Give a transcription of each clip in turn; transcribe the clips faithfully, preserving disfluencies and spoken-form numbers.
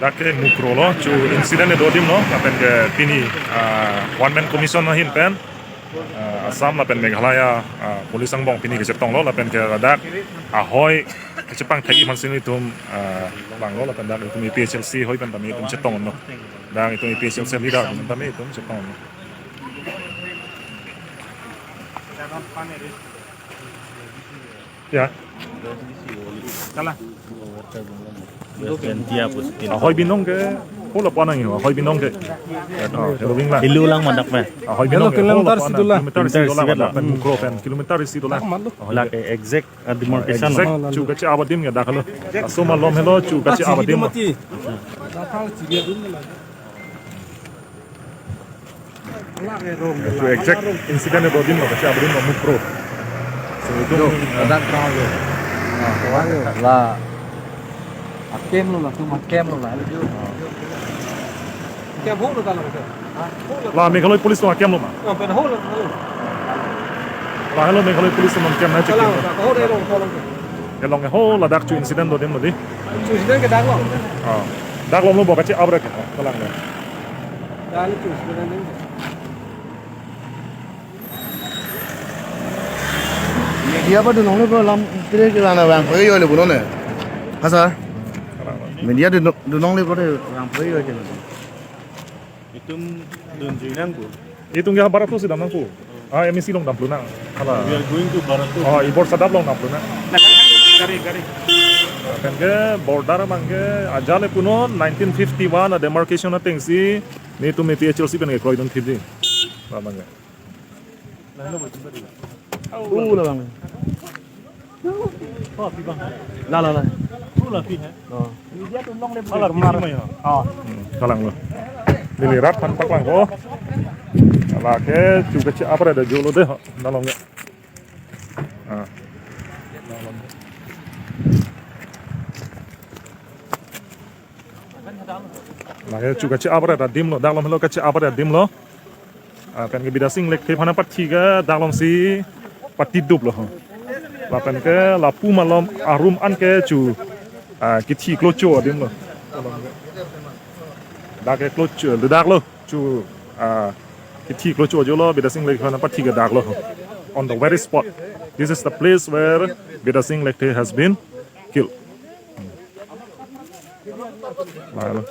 Dak ke Mukroh lo, chu incident kedo adim lo, lapen ke pini, ah, one man commission ahin pen, ah, Assam lapen Meghalaya, ah, police angbong pini kechetonglo, lapen ke dak ahoi kechepangthek aphansi nelitum, ah, vanglo, lapen dak itum A P H L C ahoi pen tame itum chetonglo. Dak itum A P H L C leader pen tame itum chetonglo. Ya. Salah. Ahoi binong ke, hala pu anang yo, ahoi binong ke. Ah, helo bing lang. Helo lang ma dak pen. Ahoi binong ke, kilometer hala pu anang, isi dolang. Kilometer isi dolang, kilometer isi dolang. Ahoi. Lake exact, ah, demarcation. Exact, chu kache-ap adim ke dak helo. Laso malom helo, chu kache-ap adim. Chu exact incident kedo adim lo, kache-ap adim lo Mukroh. So, itum, jo, ah, dak tang jo. Ah, la. Akem lo la, itum akem lo la. Kem ho lo ta lo. La Meghalaya Police atum akem lo ma? Oh, pen ho lo, ho lo. La helo Meghalaya Police atum akem na check. Kalang, ho de lo, kalang. Kelong ho ladak chu incident do adim lo di. Chu incident ke dak lo. Ah. Dak lo lo bo kache-ap ra ke. Kalang lo. Dak lo chu incident. Media ba dunong le bro, lam kre ke lana bang. Oye, oye, le bro ne. Ha, sir. Media dunong, dunong le bro de lam kre oye. Itum dunjui nangpo. Itum ke Barato si dam nangpo. Ah, M A C along dam pulonang. Hala. We are going to Barato. Ah, ibor sadap along dam pulonang. Gari, gari. Kan ke border abang ke ajat le punon nineteen fifty-one a demarcation atengsi nelitum A P H L C pen ke kroidun thipji. Abang ke. Uh, la bang. La, la, la. Oh. Hmm, kalang lo. Neli rat aphan paklangpo. Lake chu kache-ap ra da jolo de ho. Nalong ya. Ah. Lake chu kache-ap ra da adim lo. Dak lo helo kache-ap ra da adim lo. Ah, pen ke Bidya Sing Lekthe aphan apathi ke dak alongsi pati duplo ho. Lapen ke lapu malom arum an ke chu, ah, kithi klocho adim lo. Dak ke klocho, dak lo chu, ah, kithi klocho jolo Bidya Sing Lekthe aphan apathi ke dak lo ho. On the very spot. This is the place where Bidya Sing Lekthe has been killed. Lalo.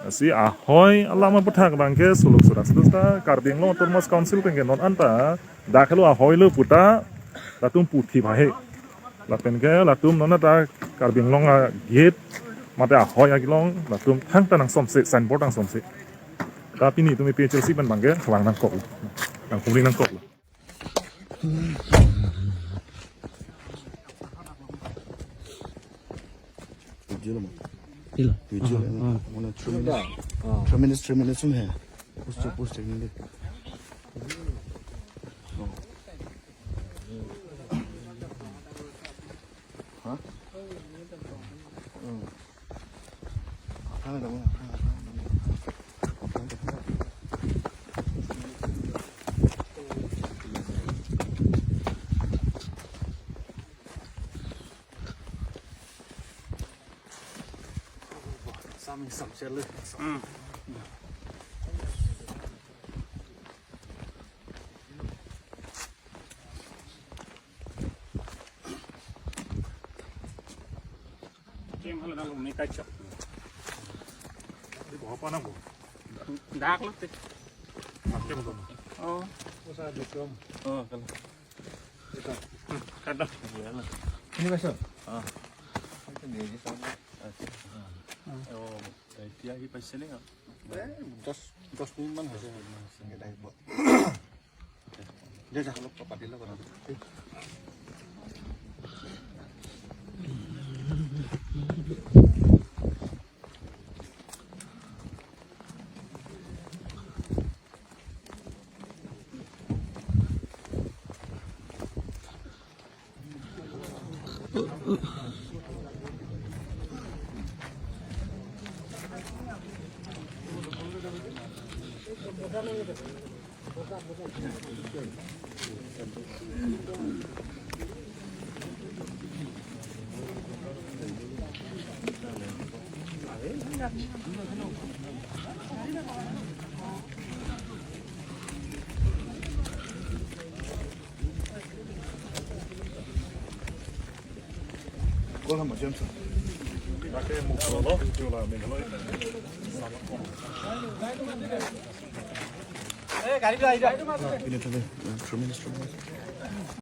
Lasi ahoi alam aputhak abang ke suluk surak suluk ta Karbi Anglong Autonomous Council pen ke non anta dak helo ahoi lo puta latum puthi bahe. Lapen ke latum non ta Karbi Anglong a gate mate ahoi akelong latum thangta nangsomse, signboard nangsomse. Ta pini itum A P H L C pen abang ke vang nangkok. Nangkok nangkok. Video lo ma? Pila? Video lo. Ah, ah. Mana three minutes. Ah. Three minutes, three minutes tum hai. Post, post, post, post. Oh. Ha? Hmm. Kem hala dang lo me kai chok. Di bawah apa nang bo? Dak lo te. Makin bo. Oh. Usa di kom. Oh, kalau. Kada. Ini besok. Ah. Itu dia di sana. Oh, eh, dia di pasal ni. Eh, dos, dos minggu mana sih? Kita buat. Dia dah lupa pada lo kan. Call hama James. Lake Mukroh lo, Chola Meghalaya. Ini tadi, eh, Prime Minister.